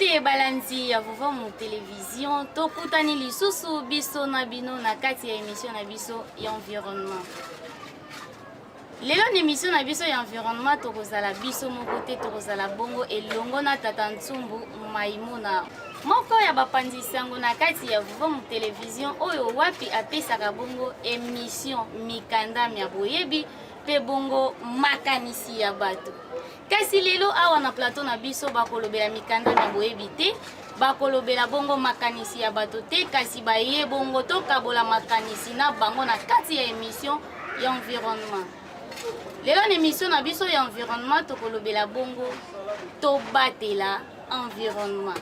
Mbote balandi ya Vovomu Television, tokutani lisusu biso na bino na kati ya emission na biso ya environnement. Lelo na emission na biso ya environnement tokozala biso moko te, tokozala bongo elongo na tata Ntsumbu Maimuna, moko ya bapanzi sango na kati ya Vovomu Television oyo wapi apesaka bongo emission mikanda mya boyebi mpe bongo makanisi ya bato. Kasi lelo awa na plateau na biso bakolobela mikanda mya boyebi te, bakolobela bongo makanisi ya bato te, kasi baye bongo tokabola makanisi na bango na kati ya emission ya environnement. Lelo na emission na biso ya environnement tokolobela bongo tobatela environnement.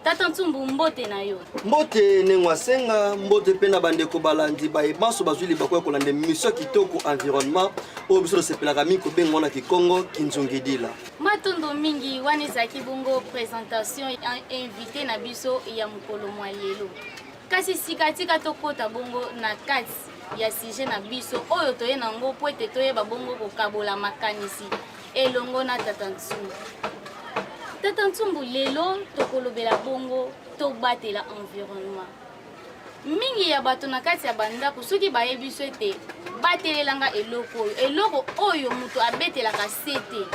Tata Ntsumbu, mbote na yo. Mbote Nengo Asenga, mbote mpe na bandeko balandi baye banso bazwi libaku ya kolanda emission kitoko environnement oyo biso tosepelaka mingi kobenga wana Kikongo Kinzungidila. Matondo mingi, wana ezalaki bongo presentation ya invité na biso ya mokolo mwa lelo. Kasi sika tika tokota bongo na kati ya sujet na biso oyo toye nango mpo ete toyeba bongo kokabola makanisi elongo na Tata Ntsumbu. Tata Ntsumbu, lelo tokolobela bongo tobatela environnement. Mingi ya bato na kati ya bandako soki bayebi biso ete batelelanga eloko oyo, eloko oyo moto abetelaka sete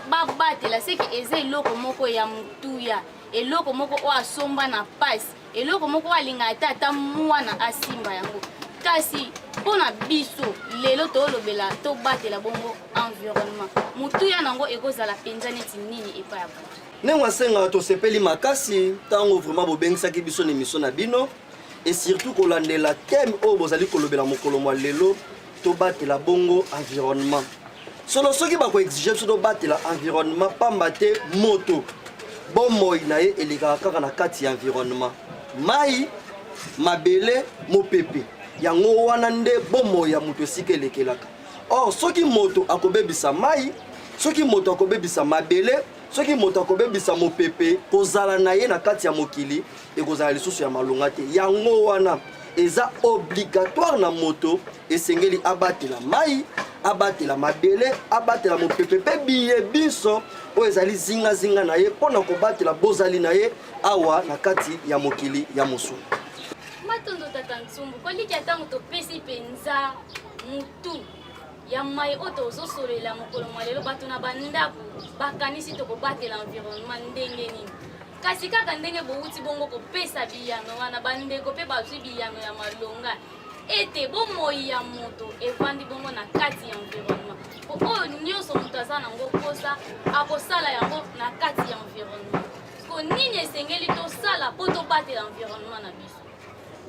babatela, seke eza eloko moko ya motuya, eloko moko oyo asomba na pasi, eloko moko oyo alingaka ata ata mwana asimba yango. Kasi mpo na biso lelo tolobela tobatela bongo environnement, motuya nango ekozala mpenza neti nini epai ya bato? Ndenge asengaka, tosepeli makasi ntango vraiment bobengisaki biso na emission na bino, et surtout kolandela thème oyo bozali kolobela mokolo mwa lelo, tobatela bongo environnement. Solo soki bakoexige biso tobatela environnement, pamba te moto bomoi na ye elekaka kaka na kati ya environnement, mai, mabele, mopepe, yango wana nde bomoi ya moto esika elekelaka. Or soki moto akobebisa mai, soki moto akobebisa mabele, soki moto akobebisa mopepe, kozala na ye na kati ya mokili ekozala lisusu ya malonga te. Yango wana eza obligatoire na moto, esengeli abatela mai, abatela mabele, abatela mopepe mpe biye binso oyo ezali zingazinga na ye, mpo na kobatela bozali na ye awa na kati ya mokili ya mosuni. Matondo Tata Ntsumbu, kolikia ntango topesi mpenza mutu ya mai oyo tozosololela mokolo mwa lelo, bato na bandako bakanisi tokobatela environnement ndenge nini? Kasi kaka ndenge bowuti bongo kopesa biyano wana, bandeko mpe bazwi biyano ya malonga ete bomoi ya moto evandi bongo na kati ya environnement, po oyo nyonso moto aza nango mposa akosala yango na kati ya environnement. Ko nini esengeli tosala mpo tobatela environnement na biso?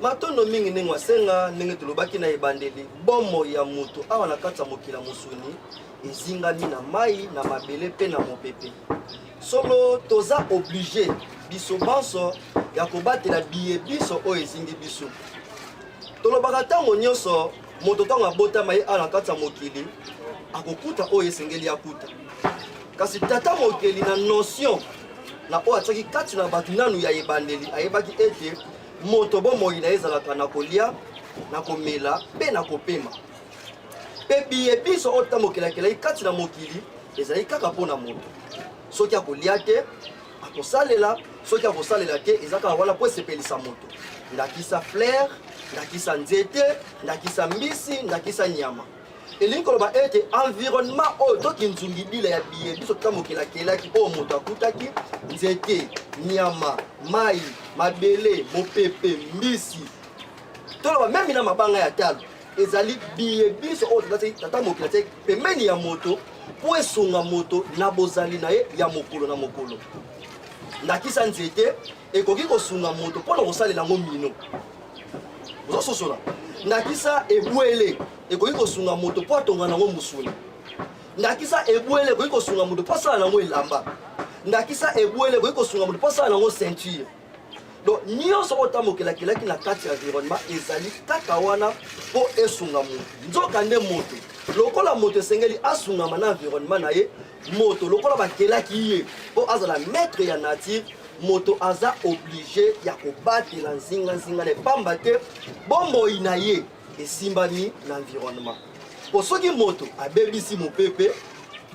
Matondo mingi ndenge wasenga, ndenge tolobaki na ebandeli, bomoi ya moto awa na kati ya mokili ya mosuni ezingami na mai, na mabele mpe na mopepe. Solo toza oblige biso banso ya kobatela biye biso oyo ezingi biso. Tolobaka ntango nyonso, moto ntango abotama ye awa na kati ya mokili akokuta oyo esengeli akuta. Kasi tata mokeli na notion na oyo atiaki kati na bato nanu ya ebandeli, ayebaki ete moto bomoi na ye ezalaka na kolia, na komela mpe na kopema. Mpe biye biso oyo tata mokeli akelaki kati na mokili ezali kaka mpo na moto. Soki akolia te akosalela, soki akosalela te eza kaka wana mpo esepelisa moto. Ndakisa fleur, ndakisa nzete, ndakisa mbisi, ndakisa nyama. Elingi koloba ete environnement oyo to kinzungidila ya biye biso tata mokeli akelaki, oyo moto akutaki, nzete, nyama, mai, mabele, mopepe, mbisi, toloba meme na mabanga ya talo, ezali biye biso oyo tata mokeli atiaki pembeni ya moto mpo esunga moto na bozali na ye ya mokolo na mokolo. Ndakisa nzete ekoki kosunga moto mpo na kosalela yango mino, ozososola. Ndakisa ebwele ekoki kosunga moto mpo atonga nango mosuni. Ndakisa ebwele ekoki kosunga moto mpo asala nango elamba. Ndakisa ebwele ekoki kosunga moto mpo asala nango ceinture. Donc nyonso oyo tamokelakelaki na kati ya environnement ezali kaka wana mpo esunga moto. Nzoka nde moto, lokola moto esengeli asungama na environnement na ye, moto lokola bakelaki ye mpo azala maître ya nature, moto aza oblige ya kobatela nzinganzinga na ye, pamba te bomoi na ye esimbami na environnement. Po soki moto abebisi mopepe,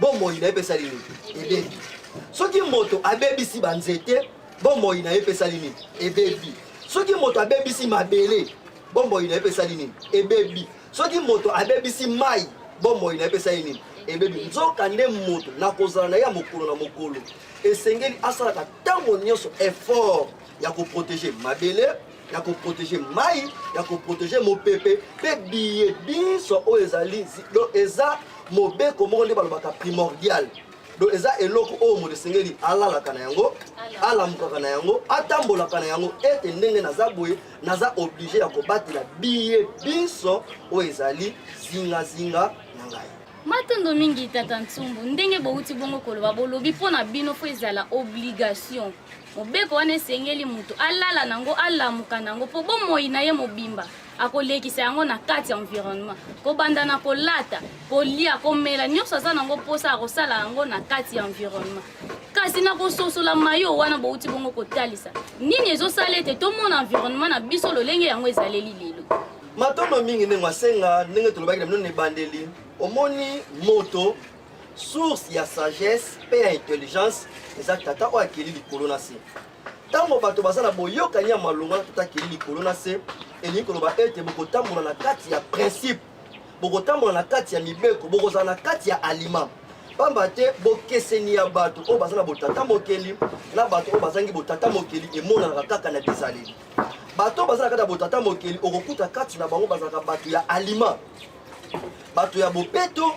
bomoi na ye mpe esali nini? Ebebi. Soki moto abebisi banzete, bomoi na ye mpe esali nini? Ebebi. Soki moto abebisi mabele, bomoi na ye mpe esali nini? Ebebi. Soki moto abebisi mai, bomoi na ye mpe esali nini? Ebebi. Nzoka nde moto na kozala na ye ya mokolo na mokolo, esengeli asalaka ntango nyonso effort ya koprotege mabele, ya koprotege mai, ya koprotege mopepe mpe biye binso oyo ezali. Donc eza mobeko moko nde balobaka primordial. Donc eza eloko oyo moto esengeli alalaka na yango, alamukaka na yango, atambolaka na yango, ete ndenge naza boye, naza oblige ya kobatela biye binso oyo ezali zingazinga na ngai. Matondo mingi tata Ntsumbu, ndenge bowuti bongo koloba, bolobi mpo na bino fo ezala obligation. Mobeko wana esengeli moto alala nango, alamuka nango, mpo bomoi na ye mobimba akolekisa yango na kati ya environnement, kobanda na kolata, kolia, komela, nyonso aza nango mposa akosala yango na kati ya environnement. Kasi na kososola mayo wana bowuti bongo kotalisa, nini ezosala ete tomona environnement na biso lolenge yango ezaleli lelo? Matondo mingi ndenge asenga, ndenge tolobaki na bino na ebandeli, omoni moto source ya sagesse mpe ya intelligence eza tata oyo akeli likolo na se. Ntango bato baza na boyokani ya malonga na tata akeli likolo na se, elingi koloba ete bokotambola na kati ya principe, bokotambola na kati ya mibeko, bokozala na kati ya alima. Pamba te bokeseni ya bato oyo baza na botata mokeli na bato oyo bazangi botata mokeli emonanaka kaka na bizaleli. Bato oyo baza na kati ya botata mokeli, okokuta kati na bango bazalaka bato ya alima, bato ya bopeto,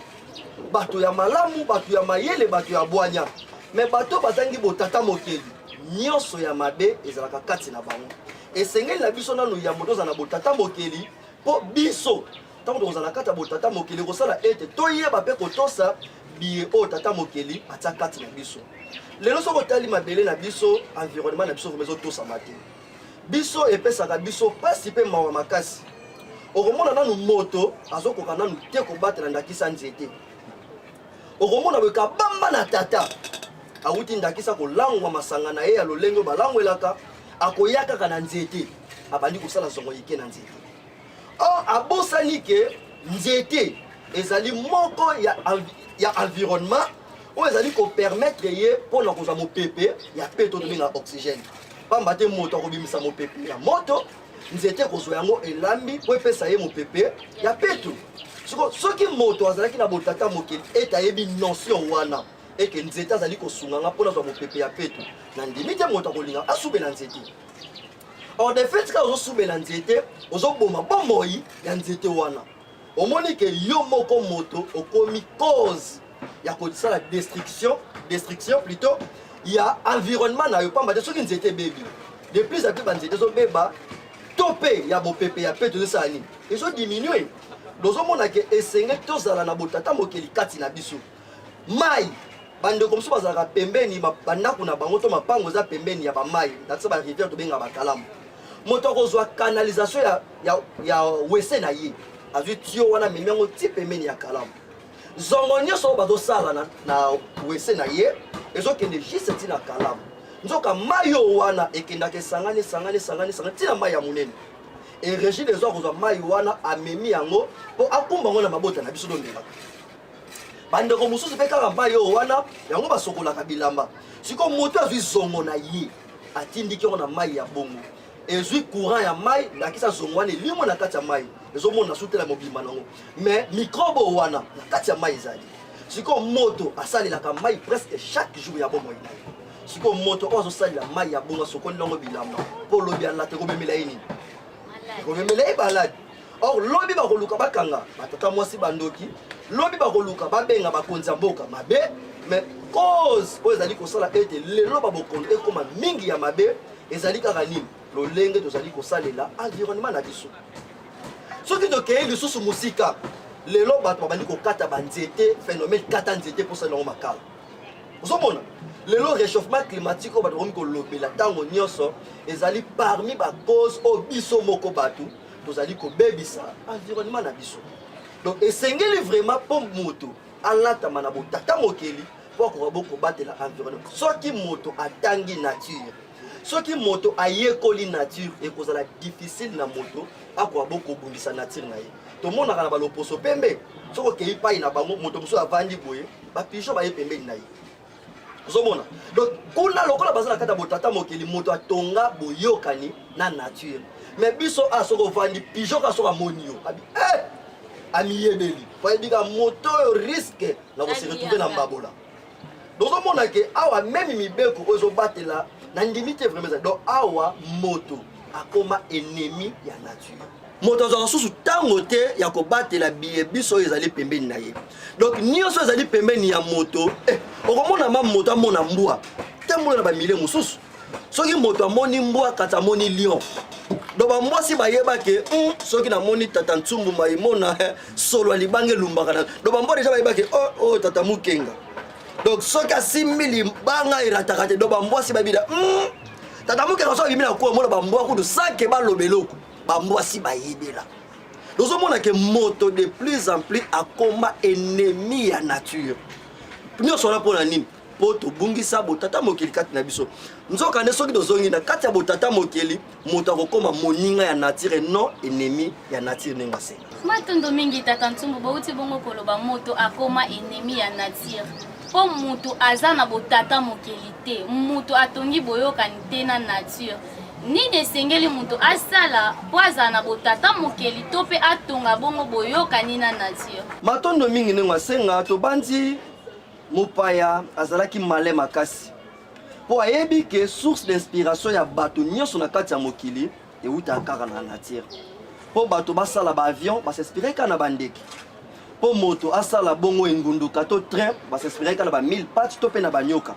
bato ya malamu, bato ya mayele, bato ya bwanya. Me bato bazangi botata mokeli, nyonso ya mabe ezalaka kati na bango. Esengeli na biso nanu yambo tozala na botata mokeli, mpo biso ntango tokozala na kati ya botata mokeli ekosala ete toyeba mpe kotosa biye oyo tata mokeli atia kati na biso. Lelo soki otali mabele na biso, environnement na biso vraiment ezotosama te. Biso epesaka biso mpasi mpe mawa makasi. Okomona nanu moto azokoka nanu te kobatela ndakisa nzete. Okomona boye kabamba na tata awuti ndakisa kolangwa masanga na ye ya lolenge oyo balangwelaka, akoya kaka na nzete, abandi kosala zongo yike na nzete. Or abosani ke nzete ezali moko ya environnement oyo ezali kopermettre ye mpona kozwa mopepe ya peto, tobenga oxygène. Pamba te moto akobimisa mopepe ya moto, nzete ekozwa yango elambi mpo epesa ye mopepe ya peto. Siko soki moto azalaki na botata mokili ete ayebi notion wana eke nzete azali kosunga nga mpo nazwa mopepe ya peto, nandimi te moto akolinga asubela nzete. Or de fait kaka ozosubela nzete, ozoboma bomoi ya nzete wana. Omoni ke yo moko moto okomi cause ya kosala destruction, destruction plutôt ya environnement na yo. Pamba te soki nzete ebebi, de plus en plus banzete ezobeba, to mpe ya bopepe ya peto ezosala nini? Ezodiminue. Tozomona ke esengeli tozala na botata mokeli kati na biso. Mai, bandeko mosusu bazalaka pembeni bandako na bango to mapango eza pembeni ya bamai, ndakisa ba rivière tobengaka bakalamu. Moto akozwa canalisation ya wese na ye, azwi tio wana amemi yango ti pembeni ya kalamu. Zongo nyonso oyo bazosala na wese na ye ezokende juste ti na kalamu. Nzoka mai oyo wana ekendaka esangani, esangani, esangani, esangani ti na mai ya monene. E Regideso akozwa mai wana amemi yango mpo akumba yango na mabota na biso tomelaka. Bandeko mosusu mpe kaka mai oyo wana yango basokolaka bilamba. Sikoyo moto azwi zongo na ye atindiki yango na mai ya bongo, ezwi courant ya mai, ndakisa zongo wana elimo na kati ya mai, ezomona sutela mobimba nango, mais microbe oyo wana na kati ya mai ezali. Sikoyo moto asalelaka mai presque chaque jour ya bomoi na ye. Sikoyo moto oyo azosalela mai ya bongo asokoli nango bilamba mpo lobi alata, ekomemela ye nini? Ekomemela ye baladi. Or lobi bakoluka bakanga batata mwasi bandoki, lobi bakoluka babenga bakonzi ya mboka mabe. Mais cause oyo ezali kosala ete lelo babokono ekoma mingi ya mabe ezali kaka nini? Lolenge tozali kosalela environnement na biso. Soki tokei lisusu mosika, lelo bato babandi kokata banzete, phénomène kata nzete mposa nango makala. Ozomona lelo réchauffement climatique oyo bato bakomi kolobela ntango nyonso ezali parmi ba cause oyo biso moko bato tozali kobebisa environnement na biso. Donc esengeli vraiment mpo moto alatama na botata mokeli mpo akoka bokobatela environnement. Soki moto atangi nature, soki moto ayekoli nature, ekozala difficile na moto akoka bokobundisa nature na ye. Tomonaka na baloposo pembe, soki okei pai na bango, moto mosusu avandi boye, bapigeon baye pembeni na ye. Ozomona, donc kuna lokola baza na kati ya botata mokili, moto atonga boyokani na nature. Mais biso a soki ovandi, pigeon ka soki amoni yo abi eh, amiyebeli po ayebi ka moto oyo risque na kose retrouver na mbabola. Tozomona ke awa meme mibeko oyo ezobatela na ndimi te vraiment. Donc awa moto akoma ennemi ya nature. Moto azwaka susu ntango te ya kobatela biye biso oyo ezali pembeni na ye. Donc nyonso ezali pembeni ya moto, okomona ma moto amona mbwa te mbula na bamilie mosusu. Soki moto amoni mbwa kati amoni lion, donc bambwa si bayeba ke soki namoni tata Ntsumbu Maimona, solo ya libanga elumbaka na. Donc bambwa deja bayeba ke oh, oh, tata Mukenga, donc soki asimbi libanga erataka te. Donc bambwa si bayebida tata Mukenga soki abimi na kuwa mona bambwa kutu sake baloba eloko, bambwa si bayebela. Tozomona ke moto de plus en plus akoma ennemi ya nature. Nyonso wana mpona nini? Mpo tobungisa botata mokili kati na biso. Nzoka nde soki tozongi na kati ya botata mokili, moto akokoma moninga ya nature, non ennemi ya nature, ndenge asenga. Matondo mingi, tata Ntsumbu. Bouti bongo koloba moto akoma ennemi ya nature mpo moto aza na botata mokili te, moto atongi boyokani te na nature. Nini esengeli moto asala mpo azala na botata mokeli to mpe atonga bongo boyokani na nature? Matondo mingi, ndenge asenga. Tobandi mopaya azalaki malin makasi mpo ayebi ke source d'inspiration ya bato nyonso na kati ya mokili eutaka kaka na nature. Mpo bato basala baavion, bas'inspire kaka na bandeke. Mpo moto asala bongo engunduka to train, bas'inspire kaka na bamille pattes to mpe na banyoka.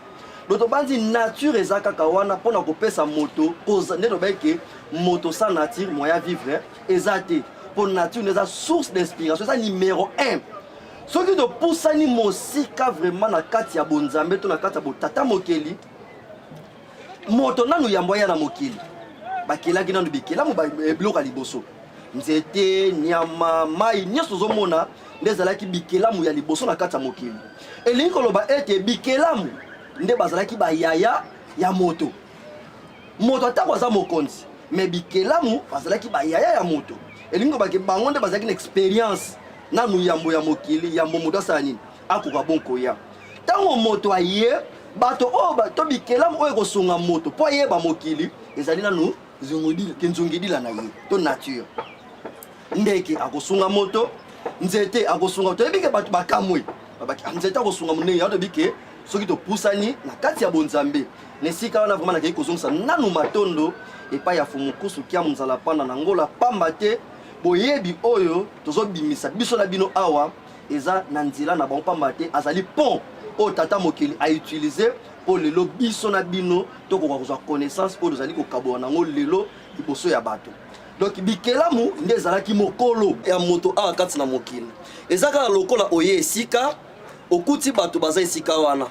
Donc tobandi nature eza kaka wana mpona kopesa moto nde tobaki ke moto sans nature moyen vivre eza te, mpo nature nde eza source d'inspiration, eza numéro 1. Soki topusani mosika vraiment na kati ya bonzambe to na kati ya botata mokeli, moto nanu yambo aya na mokili, bakelaki nanu bikelamu, biloko ya liboso, nzete, nyama, mai, nyonso ozomona nde ezalaki bikelamu ya liboso na kati ya mokili. Elingi koloba ete bikelamu nde bazalaki bayaya ya moto. Moto atako aza mokonzi, me bikelamu bazalaki bayaya ya moto. Elingi koloba ke bango nde bazalaki na experience nanu yambo ya mokili, yambo moto asala nini, akoka bon koya. Ntango moto aye, bato oyo to bikelamu oyo ekosunga moto mpo ayeba mokili ezali nanu kinzungidila na ye to nature. Ndeke akosunga moto, nzete akosunga. Toyebi ke bato bakamwe, nzete akosunga monene ya. Toyebi ke soki topusani na kati ya bonzambe na esika wana, vraiment nakei kozongisa nanu matondo epai ya Fumukusu Kiamu Nzala Panda na Ngola, pamba te boyebi oyo tozobimisa biso na bino awa eza na nzela na bango, pamba te azali pont oyo tata mokili autiliser mpo lelo biso na bino tokoka kozwa connaissance oyo tozali kokabola nango lelo liboso ya bato. Donc bikelamu nde ezalaki mokolo ya moto awa kati na mokili. Eza kaka lokola oye esika, okuti bato baza esika wana,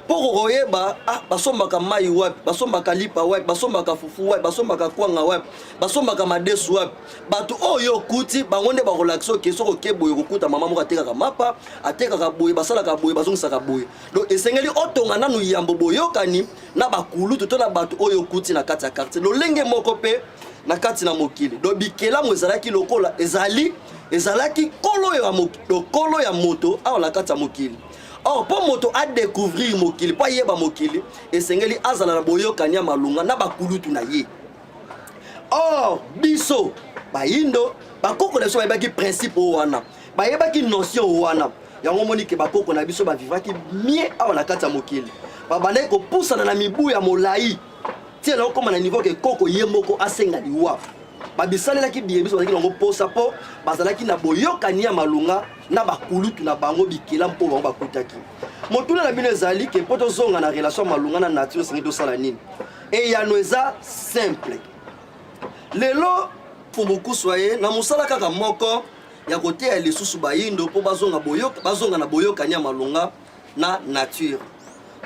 mpo kokoyeba ah, basombaka mai wapi, basombaka lipa wapi, basombaka fufu wapi, basombaka kwanga wapi, basombaka madesu wapi. Bato oyo okuti bango nde bakolakisa: oke, soki oke boye, kokuta mama moko atekaka mapa, atekaka boye, basalaka boye, bazongisaka boye. Donc esengeli otonga nanu yambo boyokani na bakulutu to na bato oyo okuti na kati ya quartier. Lolenge moko mpe na kati na mokili. Donc bikelamu ezalaki lokola ezali ezalaki kolo ya moto awa na kati ya mokili. Or mpo moto adécouvrir mokili, mpo ayeba mokili, esengeli azala na boyokani ya malunga na bakulutu na ye. Or biso bayindo, bakoko na biso bayebaki principe oyo wana, bayebaki notion wana. Yango omoni ke bakoko na biso bavivaki mie awa na kati ya mokili, babandaki kopusana na mibu ya molai tia na okóma na niveau ke koko ye moko asenga liwa. Babisalelaki biye biso bazalaki nango posa, mpo bazalaki na boyokani ya malunga na bakulutu na bango, bikela mpo bango bakutaki. Motuna na bino ezali ke mpo tozonga na relation ya malunga na nature, esengi tosala nini? Eyano eza simple. Lelo Fumukuswa ye na mosala kaka moko ya koteya lisusu bayindo mpo bazonga na boyokani ya malunga na nature.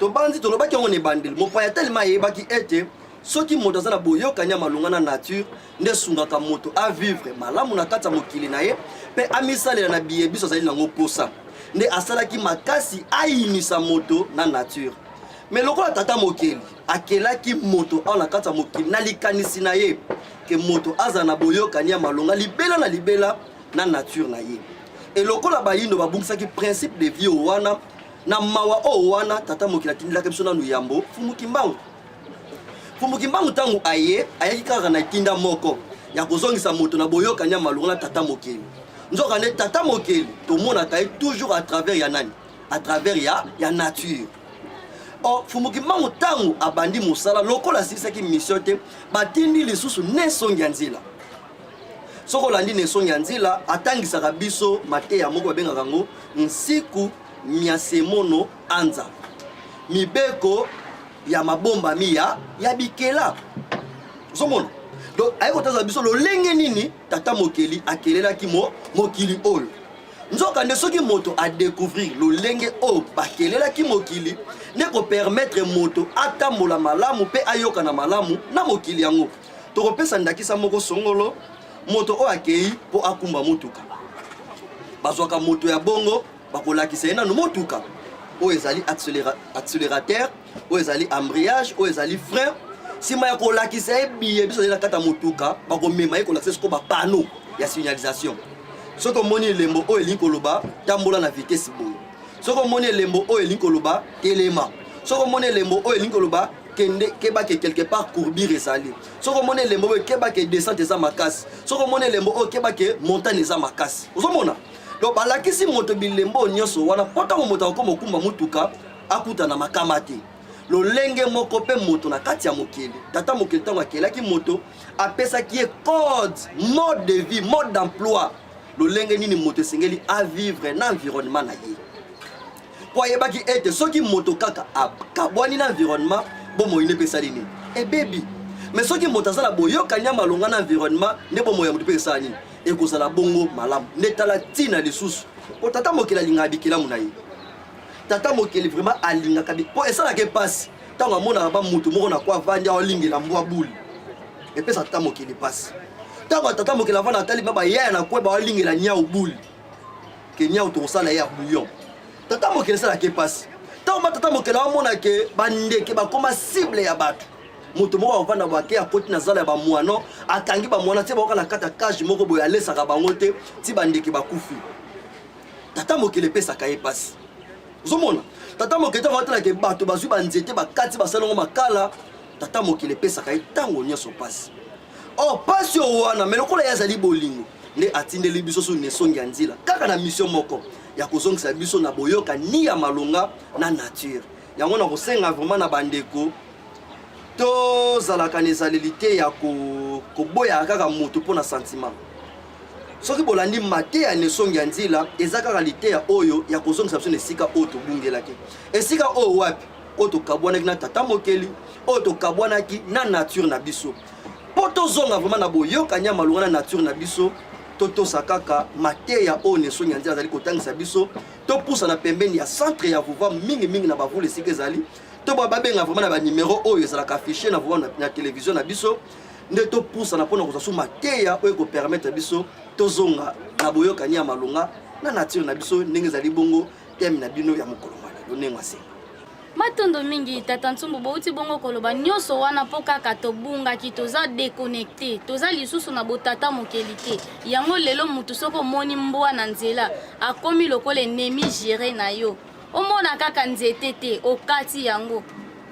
Tobandi tolobaki yango na ebandeli, mopaya telema ayebaki ete soki moto aza na boyokani ya malonga na nature, nde esungaka moto avivre malamu na kati ya mokili na ye mpe amisalela na biye biso azali nango posa. Nde asalaki makasi ayinisa moto na nature. Me lokola tata mokeli akelaki moto awa na kati ya mokili na likanisi na ye ke moto azala na boyokani ya malonga libela na libela na nature na ye, e lokola bayindo babungisaki principe de vie wana. Na mawa oyo wana, Tata Mokili atindelaki biso nanu yambo Mfumu Kimbangu. Mfumu Kimbangu ntango aye, ayaki kaka na etinda moko ya kozongisa moto na boyokani ya malonga na Tata Mokeli. Nzokande Tata Mokeli tomonaka ye toujours à travers ya nani? À travers ya nature. Or, Mfumu Kimbangu ntango abandi mosala, lokola asilisaki mission te, batindi lisusu ne songi ya nzela. Soki olandi ne songi ya nzela, atangisaka biso mateya moko babengaka yango nsiku miasemono anza, mibeko ya mabombami ya bikela. Ozomona? Donc aye kotazala biso lolenge nini Tata Mokeli akelelaki mokili oyo. Nzokande soki moto adecouvrir lolenge oyo bakelelaki mokili, nde kopermettre moto atambola malamu mpe ayokana malamu na mokili yango. Tokopesa ndakisa moko songolo, moto oyo akei mpo akumba motuka. Bazwaka moto ya bongo, bakolakisa ye nanu motuka oyo ezali accélérateur, oyo ezali embrayage, oyo ezali frein. Sima ya kolakisa ye biye biso ezali na kati ya motuka, bakomema ye kolakisa sikoyo ba panneau ya signalisation. Soki omoni elembo oyo elingi koloba tambola na vitesse boye, soki omoni elembo oyo elingi koloba telema, soki omoni elembo oyo elingi koloba kende keba ke quelque part courbure ezali, soki omoni elembo oyo keba ke descente eza makasi, soki omoni elembo oyo keba ke montagne eza makasi. Ozomona? Donc balakisi moto bilembo nyonso wana mpo ntango moto akokoma kokumba motuka akutana makama te. Lolenge moko mpe moto na kati ya mokili, Tata Mokili ntango akelaki moto apesaki ye code, mode de vie, mode d'emploi, lolenge nini moto esengeli avivre na environnement na ye, mpo ayebaki ete soki moto kaka akabwani na environnement, bomoi nde mpe esali nini, ebebi. Mais soki moto aza na boyokani ya malonga na environnement, nde bomoi ya moto mpe esala nini, ekozala bongo malamu. Nde tala ntina lisusu mpo Tata Mokili alingaka bikelamu na ye. Tata Mokili vraiment alingaka mpo esalaka mpasi ntango amonaka ba moto moko na kwa avandi aolingela mbwa buli, epesa Tata Mokili mpasi. Ntango Tata Mokili avanda atali ba bayaya na kwe baolingela nyau buli, ke nyau tokosala ye ya bouillon, Tata Mokili esalaka mpasi. Ntango ba Tata Mokili amona ke bandeke bakoma cible ya bato, moto moko avanda bake akoti na zala ya bamwano, akangi bamwana ti baoka na kati ya cage moko boye, alesaka bango te ti bandeke bakufi, Tata Mokili epesaka ye mpasi. Ozomona Tata Mokili ntango atalaka bato bazwi banzete bakati basali yango makala, Tata Mokili epesaka ye ntango nyonso mpasi. Or mpasi oyo wana, me lokola ye azali bolingo, nde atindeli biso so nesongi ya nzela kaka na mission moko ya kozongisa biso na boyokani ya malonga na nature. Yango na kosenga vraiment na bandeko tozalaka na ezaleli te ya koboyaka kaka moto mpo na sentiment. Soki bolandi mateya na esongi ya nzela, eza kaka liteya oyo ya kozongisa biso na esika oyo tobungelaki, esika oyo wapi oyo tokabwanaki na Tata Mokeli, oyo tokabwanaki na nature na biso. Mpo tozonga vraiment na boyokani ya malonga na nature na biso, totosa kaka mateya oyo na esongi ya nzela azali kotangisa biso, topusana pembeni ya centre ya Vuva, mingimingi na bavula esika ezali, to babenga vraiment na banimero oyo ezalaka affiche na Vuva na television na biso, nde topusana mpona kozwa su mateya oyo ekopermettre biso tozonga na boyokani ya malonga na nature na biso, ndenge ezali bongo teme na bino ya mokolo mwa lelo. Ndenge asenga Matondo mingi, Tata Ntsumbu. Bouti bongo koloba nyonso wana mpo kaka tobungaki, toza déconnecté, toza lisusu na botata Mokeli te. Yango lelo mutu soki omoni mbwa na nzela, akomi lokola ennemi juré na yo. Omona kaka nzete te, okati yango.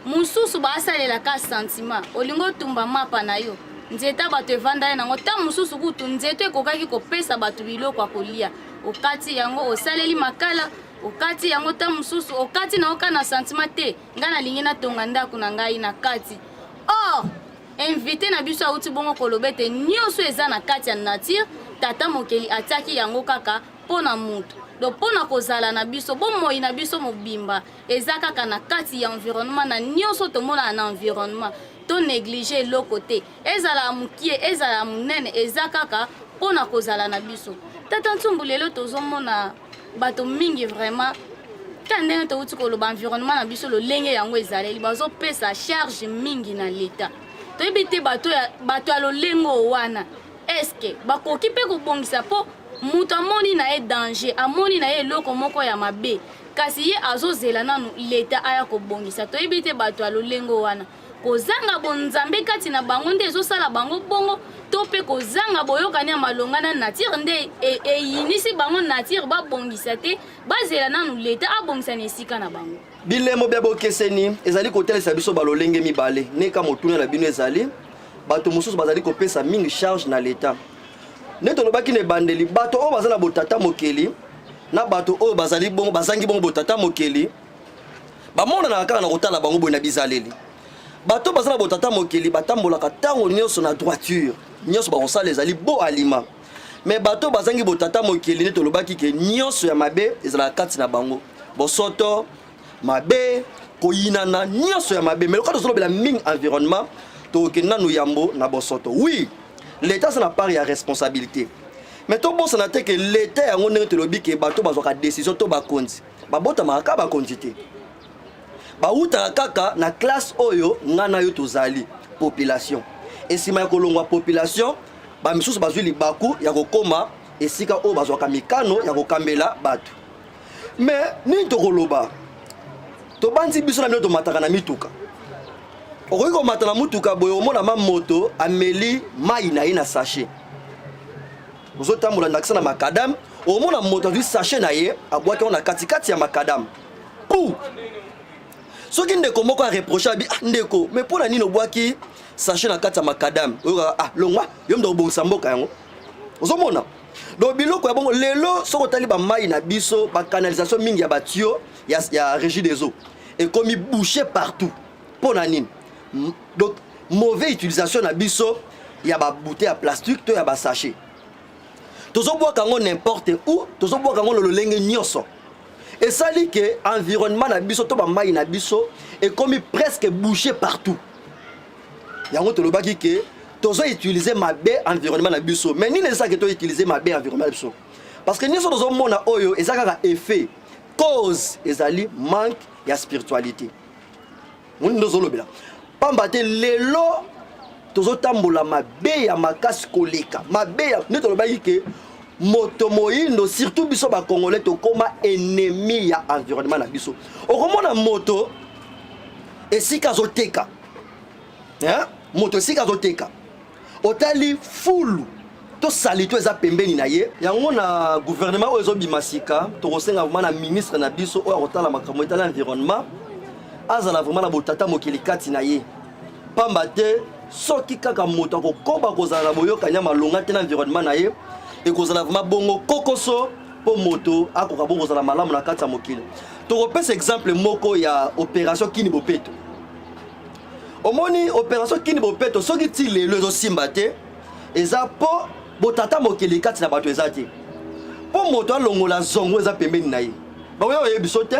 Mosusu basalelaka sentiment, olingi otumba mapa na yo, nzete ya bato evanda ye nango. Ta mosusu kutu nzete ekokaki kopesa bato biloko ya kolia, okati yango, osaleli makala, okati yango. Ta mosusu okati na oka na sentiment te, ngai nalingi natonga ndako na ngai na kati. Or invité na biso auti bongo koloba ete nyonso eza na kati ya nature, Tata Mokeli atiaki yango kaka mpo na moto, donc mpo na kozala na biso. Bomoi na biso mobimba eza kaka na kati ya environnement. Na nyonso tomonana na environnement, to néglige eloko te, ezala ya mokie, ezala ya monene, eza kaka mpo na kozala na biso. Tata Ntsumbu, lelo tozomona bato mingi vraiment, ka ndenge touti koloba, environnement na biso lolenge yango ezaleli, bazopesa charge mingi na leta. Toyebi te bato ya lolengo wana eske bakoki mpe kobongisa, mpo moto amoni na ye danger, amoni na ye eloko moko ya mabe, kasi ye azozela nanu leta aya kobongisa. Toyebi te bato ya lolengo wana. Kozanga bonzambe kati na bango nde ezosala bango bongo, to mpe kozanga boyokani ya malonga na nature nde eyinisi bango nature babongisa te, bazela nanu leta abongisa na esika na bango. Bilembo bya bokeseni ezali kotalisa biso balolenge mibale. Neka motuna na bino ezali, bato mosusu bazali kopesa mingi charge na leta. Nde tolobaki na ebandeli, bato oyo baza na botata mokeli na bato oyo bazali bongo bazangi bongo botata mokeli bamonanaka kaka na kotala bango boye na bizaleli. Bato baza na botata mokeli batambolaka ntango nyonso na droiture, nyonso bakosala ezali bo alima. Me bato bazangi botata mokeli nde tolobaki ke nyonso ya mabe ezalaka kati na bango, bosoto, mabe, koyinana, nyonso ya mabe. Me lokola tozolobela mingi environnement, tokokende nanu yambo na bosoto. Oui, l'État aza na part ya responsabilité, mais tobosana te ke l'État yango ndenge tolobi ke bato bazwaka décision to bakonzi babotamaka kaka bakonzi te, bawutaka kaka na classe oyo nga na yo tozali population. Esima ya kolongwa population, bamisusu bazwi libaku ya kokoma esika oyo bazwaka mikano ya kokambela bato. Me nini tokoloba? Tobanzi biso na bino tomataka na mituka. Okoki komata na mutuka boye, omona ma moto ameli mai na ye na sachet. Ozotambola ndakisa na makadam, omona moto azwi sachet na ye abwaki yango na katikati ya makadam. Pou! Soki ndeko moko areproche abi, ah ndeko, me mpo na nini obwaki sachet na kati ya makadam? Oyokaka, ah longwa, yo moto okobongisa mboka yango. Ozomona? Donc biloko ya bongo lelo soki otali ba mai na biso, ba canalisation mingi ya ba tuyaux ya régie des eaux ekomi bouché partout. Mpo na nini? Donc mauvaise utilisation na biso ya ba bouteille ya plastique to ya ba sachet. Tozobwaka yango n'importe où, tozobwaka yango lolenge nyonso. Esali ke environnement na biso to ba mai na biso ekomi presque bouché partout. Yango tolobaki ke tozo utiliser mabe environnement na biso. Mais nini ezalaki to utiliser mabe environnement na biso? Parce que nyonso tozomona oyo eza kaka effet, cause ezali manque ya spiritualité. Moni ndozolobela. Pamba te lelo tozotambola mabe ya makasi koleka mabe ya nde tolobaki ke moto moyindo surtout biso ba congolais tokoma ennemi ya environnement na biso. Okomona moto esika azoteka, hein? Moto esika azoteka, otali fulu to salito eza pembeni na ye. Yango na gouvernement oyo ezobima sika, tokosenga vraiment na ministre na biso oyo akotala makambo etali environnement azala vraiment na botata mokili kati na ye. Pamba te soki kaka moto akokoba kozala na boyokani ya malonga te na environnement na ye, ekozala vraiment bongo kokoso mpo moto akoka bongo kozala malamu na kati ya mokili. Tokopesa exemple moko ya opération Kini Bopeto. Omoni opération Kini Bopeto soki ti lelo ezosimba te, eza mpo botata mokili kati na bato eza te. Mpo moto alongola zongo eza pembeni na ye, bakoya koyebi biso te,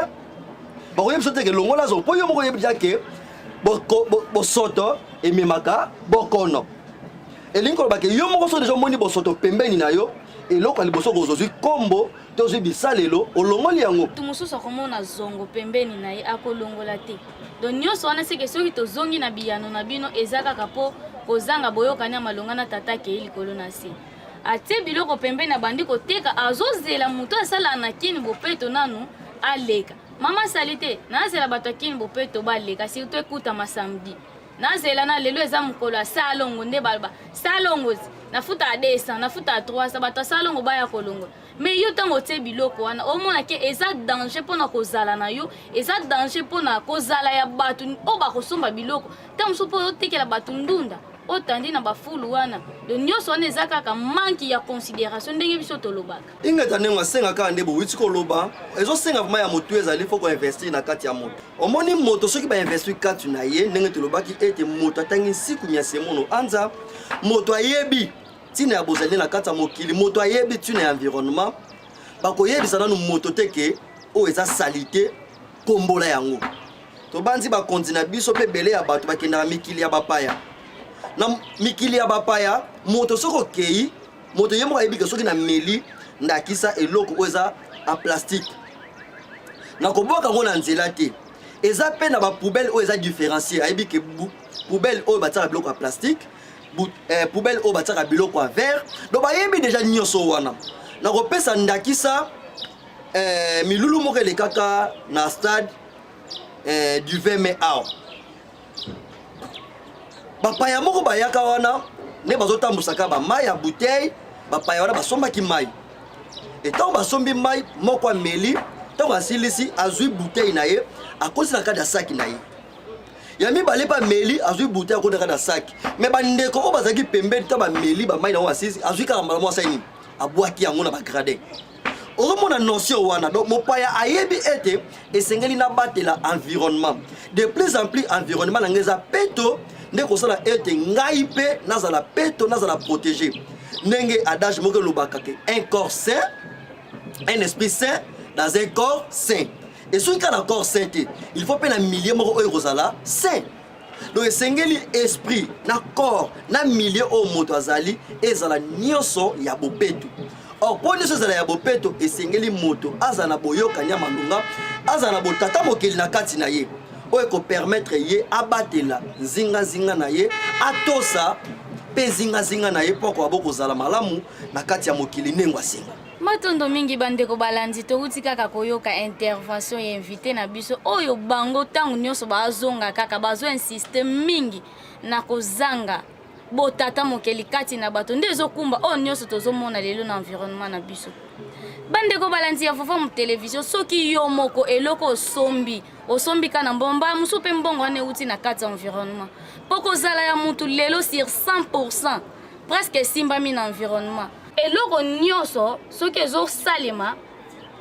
bakoyebi biso te ke longola zongo, mpo yo moko oyebi deja ke bosoto ememaka bokono. Elingi koloba ke yo moko soki deja omoni bosoto pembeni na yo, eloko ya liboso kozwa kombo to ozwi bisalelo olongoli yango. Moto mosusu akomona zongo pembeni na ye akolongola te. Donc nyonso wana seke soki tozongi na biyano na bino eza kaka mpo kozanga boyokani ya malonga na tata akei likolo na se. Atie biloko pembeni abandi koteka, azozela moto asala na Kin Bopeto nanu aleka. Mama salite, nazela bato ya Kin Bopeto baleka, surtout ekutama samedi. Nazela na lelo eza mokolo ya salongo nde baloba salongo nafuta ya 200 nafuta ya 300 bato ya salongo baya kolongola. Mais yo ntango otie biloko wana omona ke eza danger mpona kozala na yo, eza danger mpona kozala ya bato oyo bakosomba biloko. Ntango mosusu mpo otekela bato ndunda otandi na bafulu wana, donc nyonso wana eza kaka manque ya considération ndenge biso tolobaka. Ingeta ndenge asenga kaka nde bowuti koloba, ezosenga vraiment ya motu ezali faut koinvestir na kati ya moto. Omoni moto soki bainvestir kati na ye, ndenge tolobaki ete moto atangi nsiku ya semono anza, moto ayebi ntina ya bozali na kati ya mokili, moto ayebi ntina ya environnement, bakoyebisa nanu moto te ke oyo eza salite, kombola yango. Tobanzi bakonzi na biso mpe ebele ya bato bakendaka mikili ya bapaya. Na mikili ya bapaya, moto soki okei, moto ye moko ayebi ke soki nameli ndakisa eloko oyo eza en plastique, nakobwaka yango na nzela te. Eza mpe na bapoubelle oyo eza différencier, ayebi ke poubelle oyo batiaka biloko ya plastique, poubelle oyo batiaka biloko ya verre, donc bayebi deja nyonso wana. Nakopesa ndakisa milulu moko elekaka na stade du 20 mai awa. Bapaya moko bayaka wana nde bazotambusaka bamai ya bouteille. Bapaya wana basombaki mai. Ntango basombi mai, moko ameli, ntango asilisi, azwi bouteille na ye, akosi na kati ya saki na ye. Ya mibale mpe ameli, azwi bouteille, akoti na kati ya saki. Me bandeko oyo bazalaki pembeni, ntango bameli bamai na yango, asilisi, azwi kaka mbala moko, asali nini? Abwaki yango na bagradin. Ozomona notion wana. Donc mopaya ayebi ete esengeli nabatela environnement. De plus en plus environnement na ngai eza peto, nde kosala ete ngai mpe nazala peto, nazala protégé. Ndenge adage moko elobaka ke un corps sain, un esprit sain dans un corps sain. Et soki kaka na corps sain te, il faut mpe na milieu moko oyo ekozala sain. Donc esengeli esprit na corps na milieu oyo moto azali ezala nyonso ya bopeto. Or mpo nyonso ezala ya bopeto, esengeli moto azala na boyokani ya malonga, azala na botata mokeli na kati na ye, oyo ekopermettre ye abatela nzingazinga na ye, atosa mpe zingazinga na ye, mpo akoka bokozala malamu na kati ya mokili ndenge asenga. Matondo mingi bandeko balandi. Touti kaka koyoka intervention ya invité na biso oyo. Bango ntango nyonso bazonga kaka, bazoinsiste mingi na kozanga botata mokeli kati na bato nde ezokumba oyo nyonso tozomona lelo na environnement na biso. Bandeko balandi ya Vovomu Télévision, soki yo moko eloko osombi, osombi ka na mbomba mosusu, mpe mbongo wana euti na kati ya environnement, mpo kozala ya mutu lelo sur 100 presque esimbami na environnement. Eloko nyonso soki ezosalema,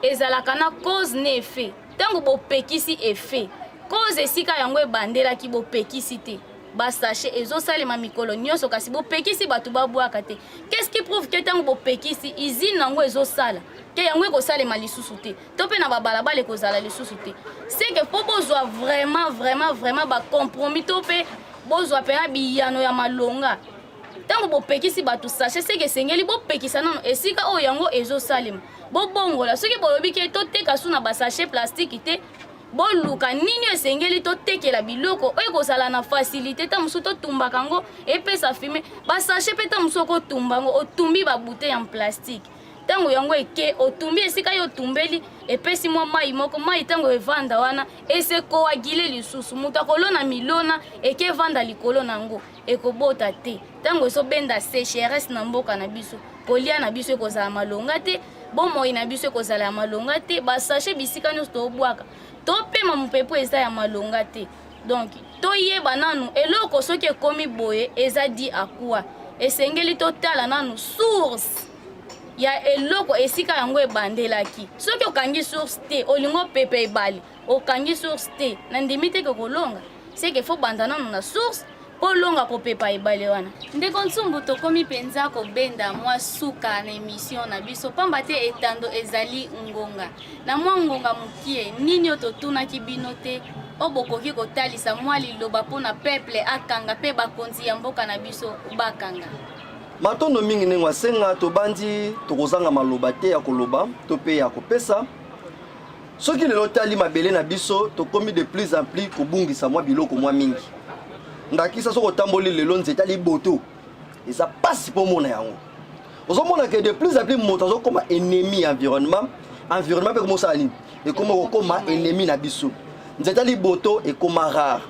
ezalaka na cause na effet. Ntango bopekisi effet, cause esika yango ebandelaki bopekisi te. Basachets ezosalema mikolo nyonso, kasi bopekisi bato babwaka te. Qu'est-ce qui prouve ke ntango bopekisi, usine yango ezosala ke yango ekosalema lisusu te, to mpe na babalabala ekozala lisusu te? Seke mpo bozwa vraiment, vraiment, vraiment bacompromis, to mpe bozwa mpena biyano ya malonga, ntango bopekisi bato sachet, seke esengeli bopekisa nano esika oyo yango ezosalema, bobongola. Soki bolobi ke toteka su na basachet plastique te, boluka nini oyo esengeli totekela biloko oyo ekozala na facilité. Ta mosusu totumbaka yango, epesa fumée. Basachet mpe, ta mosusu okotumba yango, otumbi babouteille en plastique, ntango yango eke otumbi, esika yo otumbeli epesi mwa mai moko. Mai ntango evanda wana, ese coaguler lisusu. Moto akolona milona, eke evanda likolo na yango, ekobota te. Ntango ezobenda sécheresse na mboka na biso, kolia na biso ekozala malonga te, bomoi na biso ekozala ya malonga te. Basachet bisika nyonso tobwaka, topema mopepe eza ya malonga te. Donc toyeba nanu eloko soki ekomi boye eza dû à quoi. Esengeli totala nanu source ya eloko, esika yango ebandelaki. Soki okangi source te, olingi opepe ebale, okangi source te, na ndimi te ke kolonga. Seke faut banda nanu na source mpo olonga kopepa ebale wana. Ndeko Ntsumbu, tokomi mpenza kobenda mwa suka na émission na biso, pamba te etando ezali ngonga. Na mwa ngonga mokie, nini oyo totunaki bino te, oyo bokoki kotalisa mwa liloba mpona peuple akanga mpe bakonzi ya mboka na biso bakanga? Matondo mingi ndenge asenga. Tobandi, tokozanga maloba te ya koloba to mpe ya kopesa. Soki lelo otali mabele na biso, tokomi de plus en plus kobungisa mwa biloko mwa mingi. Ndakisa, soki otamboli lelo, nzete ya liboto eza mpasi mpo omona yango. Ozomona ke de plus en plus moto azokoma ennemi ya environnement. Environnement mpe komosala nini? Ekoma kokoma ennemi na biso. Nzete ya liboto ekoma rare,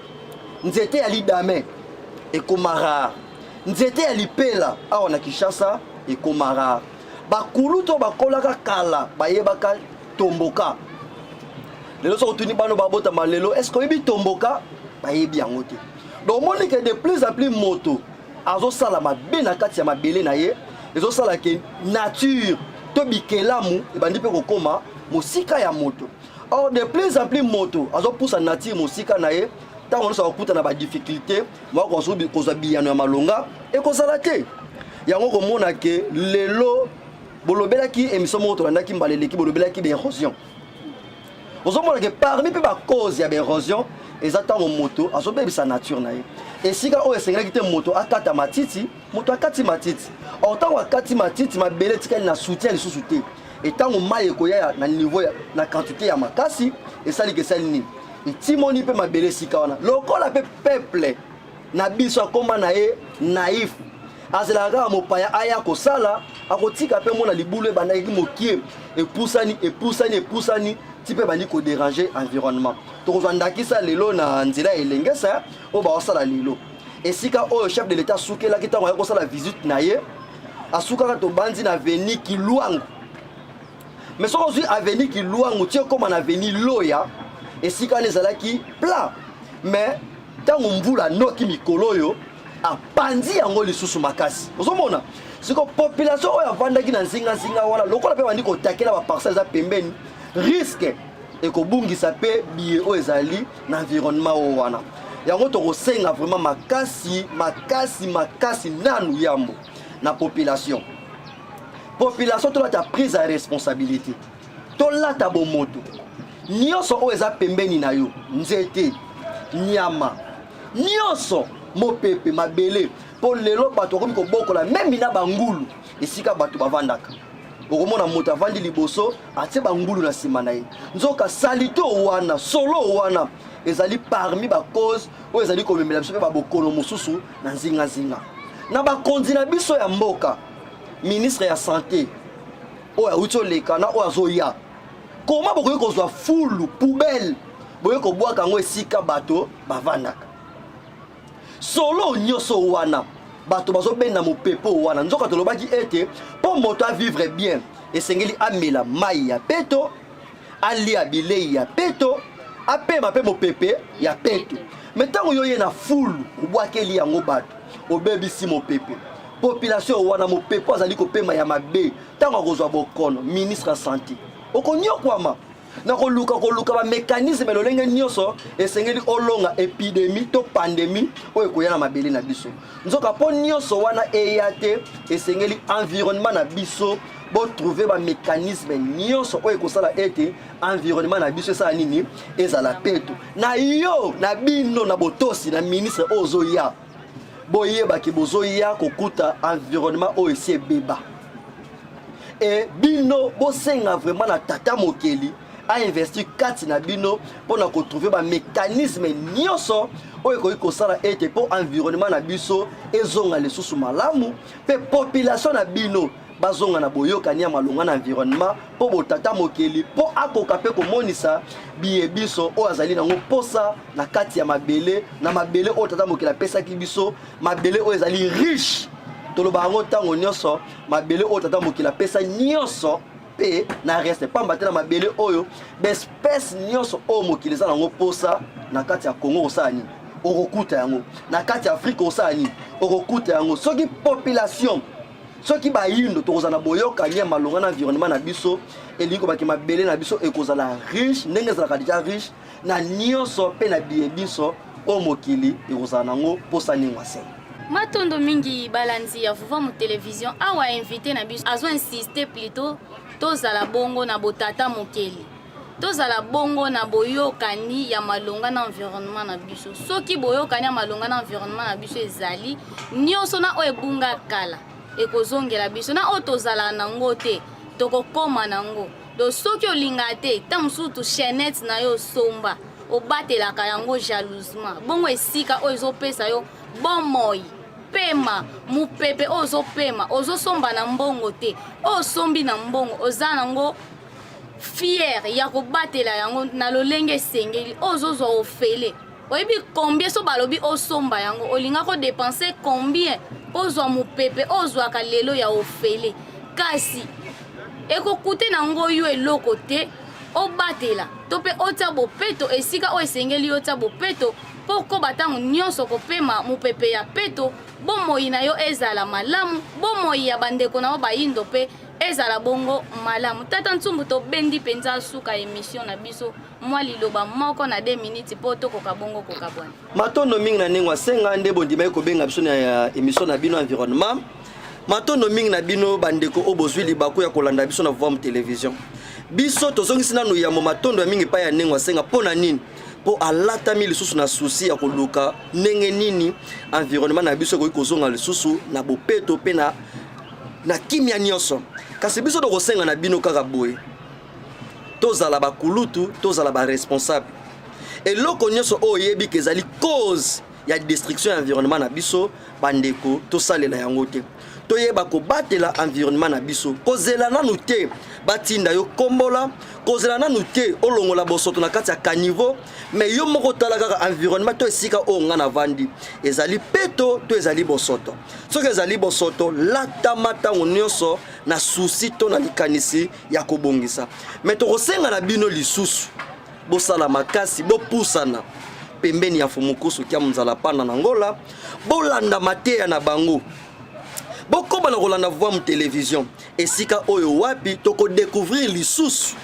nzete ya lidame ekoma rare, nzete ya lipela awa na Kinshasa ekoma rare. Bakulu to bakolaka kala bayebaka tomboka. Lelo soki otuni bano babotama lelo: "Est ce que oyebi tomboka?" Bayebi yango te. Donc omoni ke de plus en plus moto azosala mabe na kati ya mabele na ye, ezosala ke nature to bikelamu ebandi mpe kokóma mosika ya moto. Or de plus en plus moto azopusa nature mosika na ye, ntango nyonso akokuta na badifficulté moko, kozwa biyano ya malonga ekozala te. Yango komona ke lelo bolobelaki émission moko tolandaki mbala eleki, bolobelaki baérosion. Ozomona ke parmi mpe bacause ya baérosion eza ntango moto azobebisa nature na ye. Esika oyo esengelaki te moto akata matiti, moto akati matiti. Or ntango akati matiti, mabele etikali na soutien lisusu te. Etango mai ekoya na niveau na quantité ya makasi, esaliki esali nini? Etimoni mpe mabele esika wana. Lokola mpe peuple na biso akóma na ye naïf, azelaka kaka mopaya aya kosala, akotika mpe mona libulu ebandaki mokie, epusani, epusani, epusani ti mpe bandi kodéranger environnement. Tokozwa ndakisa lelo na nzela ya Elengesa oyo baosala lelo. Esika oyo chef de l'État asukelaki ntango ayaki kosala visite na ye, asukaka tobandi na avenue Kilwangu. Mais soki ozwi avenue Kilwangu ti okóma na avenue Loya, esika wana ezalaki plat. Mais ntango mvula noki mikolo oyo apanzi yango lisusu makasi. Ozomona siko population oyo avandaki na nzingazinga wana, lokola mpe bandi kotakela baparcelle eza pembeni, risque ekobungisa mpe biye oyo ezali na environnement oyo wana. Yango tokosenga vraiment makasi makasi makasi nanu yambo na population. Population, tolata prise ya responsabilité, tolata bomoto. Nyonso oyo eza pembeni na yo, nzete, nyama nyonso, mopepe, mabele, mpo lelo bato bakomi kobokola meme na bangulu esika bato bavandaka. Okomona moto avandi liboso, atie bangulu na nsima na ye. Nzoka saleté wana, solo wana ezali parmi bacause oyo ezali komemela biso mpe babokono mosusu na nzingazinga. Na bakonzi na biso ya mboka, ministre ya santé oyo awuti oleka na oyo azoya, koma bokoki kozwa fulu, poubelle, boye kobwaka yango esika bato bavandaka, solo nyonso wana bato bazobenda mopepe wana. Nzoka tolobaki ete mpo moto avivre bien, esengeli amela mai ya peto, alia bilei ya peto, apema mpe mopepe ya peto. Mais ntango yo ye na fulu obwakeli yango bato, obebisi mopepe. Population wana, mopepe azali kopema ya mabe, ntango akozwa bokono, ministre ya santé okonyokwama na koluka koluka bamécanisme lolenge nyonso esengeli olonga épidémie to pandémie oyo ekoya na mabele na biso. Nzoka mpo nyonso wana eya te, esengeli environnement na biso botrouve bamécanisme nyonso oyo ekosala ete environnement na biso esala nini? Ezala peto. Na yo na bino na botosi na ministre oyo ozoya, boyebaki bozoya kokuta environnement oyo esi ebeba. E bino bosenga vraiment na tata mokeli ainvestir kati na bino mpona kotrouve bamécanisme nyonso oyo ekoki kosala ete mpo environnement na biso ezonga lisusu malamu, mpe population na bino bazonga na boyokani ya malonga na environnement, mpo botata mokeli mpo akoka mpe komonisa biye biso oyo azali nango mposa na kati ya mabele, na mabele oyo tata mokeli apesaki biso, mabele oyo ezali riche. Toloba yango ntango nyonso, mabele oyo tata mokili apesa nyonso mpe na reste pamba te. Na mabele oyo, baespèce nyonso oyo mokili eza nango mposa na kati ya Congo, kosala nini? Okokuta yango. Na kati ya Afrique, kosala nini? Okokuta yango. Soki population, soki bayindo tokozala na boyokani ya malonga na environnement na biso, elingi kobaki mabele na biso ekozala riche ndenge ezalaka déjà riche na nyonso mpe na biye biso oyo mokili ekozala nango mposa ndenge asenga. Matondo mingi, balandi ya Vuvamu Télévision. Awa invité na biso azo insiste plutôt tozala bongo na botata mokeli, tozala bongo na boyokani ya malonga na environnement na biso. Soki boyokani ya malonga na environnement na biso ezali, nyonso na oyo ebunga kala ekozongela biso, na oyo tozala nango te tokokóma nango. Donc soki olingaka te, ntango mosusu chaînette na yo osomba, obatelaka yango jalousement bongo, esika oyo ezopesa yo bomoi, pema mopepe oyo ozopema, ozosomba na mbongo te, oyo osombi na mbongo, oza nango fier ya kobatela yango na lolenge esengeli. Oyo ozozwa ofele, oyebi combien? So balobi osomba yango, olinga kodépenser combien mpo ozwa mopepe oyo ozwaka lelo ya ofele? Kasi ekokute nango yo eloko te. Obatela to mpe otia bopeto esika oyo esengeli otia bopeto, mpo koba ntango nyonso kopema mopepe ya peto, bomoi na yo ezala malamu, bomoi ya bandeko na yo bayindo mpe ezala bongo malamu. Tata Ntsumbu, tobendi mpenza suka émission na biso. Mwa liloba moko na 2 minutes mpo tokoka bongo kokabwana. Matondo mingi na ndenge asenga nde bondimaki kobenga biso na émission na bino environnement. Matondo mingi na bino bandeko oyo bozwi libaku ya kolanda biso na Voam Télévision. Biso tozongisi nanu yambo matondo ya mingi epai ya ndenge asenga. Mpo na nini? Mpo alatami lisusu na souci ya koluka ndenge nini environnement na biso ekoki kozonga lisusu na bopeto mpe na kimia nyonso. Kasi biso tokosenga na bino kaka boye: tozala bakulutu, tozala baresponsable. Eloko nyonso oyo oyebi ke ezali cause ya destruction ya environnement na biso, bandeko, tosalela yango te. Toyeba kobatela environnement na biso. Kozela nanu te batinda yo kombola, kozela nanu te olongola bosoto na kati ya caniveau, mais yo moko tala kaka environnement to esika oyo nga navandi ezali peto to ezali bosoto. Soki ezali bosoto, latama ntango nyonso na souci to na likanisi ya kobongisa. Mais tokosenga na bino lisusu bosala makasi, bopusana pembeni ya Fumukusu kia Nzala Panda na Ngola, bolanda mateya na bango, bokoba na kolanda Vuamu Television, esika oyo wapi tokodécouvrir lisusu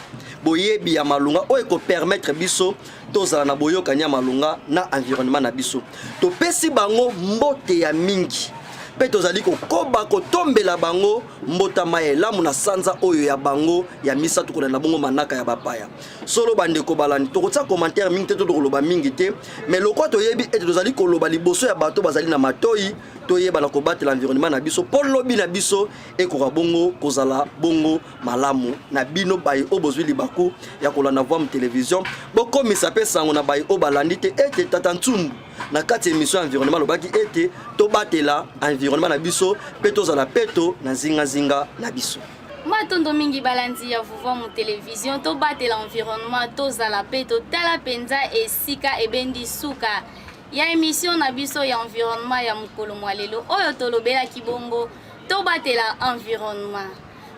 boyebi ya malonga oyo ekopermettre biso tozala na boyokani ya malonga na environnement na biso. Topesi bango mbote ya mingi mpe tozali kokoba kotombela bango mbotama ya elamu na sanza oyo ya bango ya misato, kolanda bongo manaka ya bapaya. Solo bandeko balandi, tokotia commentaire mingi te to tokoloba mingi te, mais lokwa toyebi ete tozali koloba liboso ya bato bazali na matoi. Toyeba na kobatela environnement na biso mpo lobi na biso ekoka bongo kozala bongo malamu. Na bino baye oyo bozwi libaku ya kolanda Vuamu Télévision, bokomisa mpe sango na baye oyo balandi te ete tata Ntsumbu na kati ya émission ya environnement alobaki ete tobatela environnement na biso mpe tozala peto na nzingazinga na biso. Matondo mingi, balandi ya Vuvamu Télévision. Tobatela environnement, tozala mpe totala mpenza esika ebendi. Suka ya émission na biso ya environnement ya mokolo mwa lelo oyo, tolobelaki bongo tobatela environnement.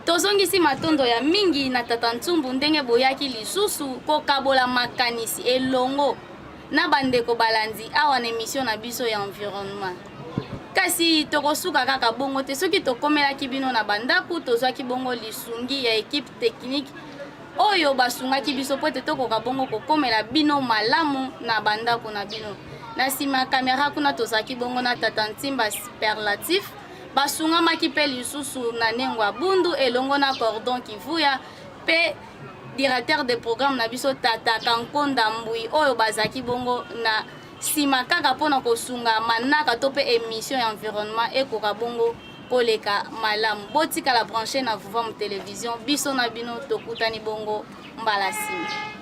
Tozongisi matondo ya mingi na tata Ntsumbu ndenge boyaki lisusu kokabola makanisi elongo na bandeko balandi awa na émission na biso ya environnement. Kasi tokosuka kaka bongo te. Soki tokomelaki bino na bandako, tozwaki bongo lisungi ya équipe technique oyo basungaki biso po ete tokoka bongo kokomela bino malamu na bandako na bino. Na nsima ya kamera kuna, tozalaki bongo na tata Ntimba Superlatif. Basungamaki mpe lisusu na Nengo ya Bundu elongo na Cordon Kivuya mpe directeur de programme na biso, tata Kankonda Mbui, oyo bazalaki bongo na nsima kaka mpona kosunga manaka to mpe émission ya environnement ekoka bongo koleka malamu. Botikala branché na Vuvamu Télévision. Biso na bino tokutani bongo mbala nsima.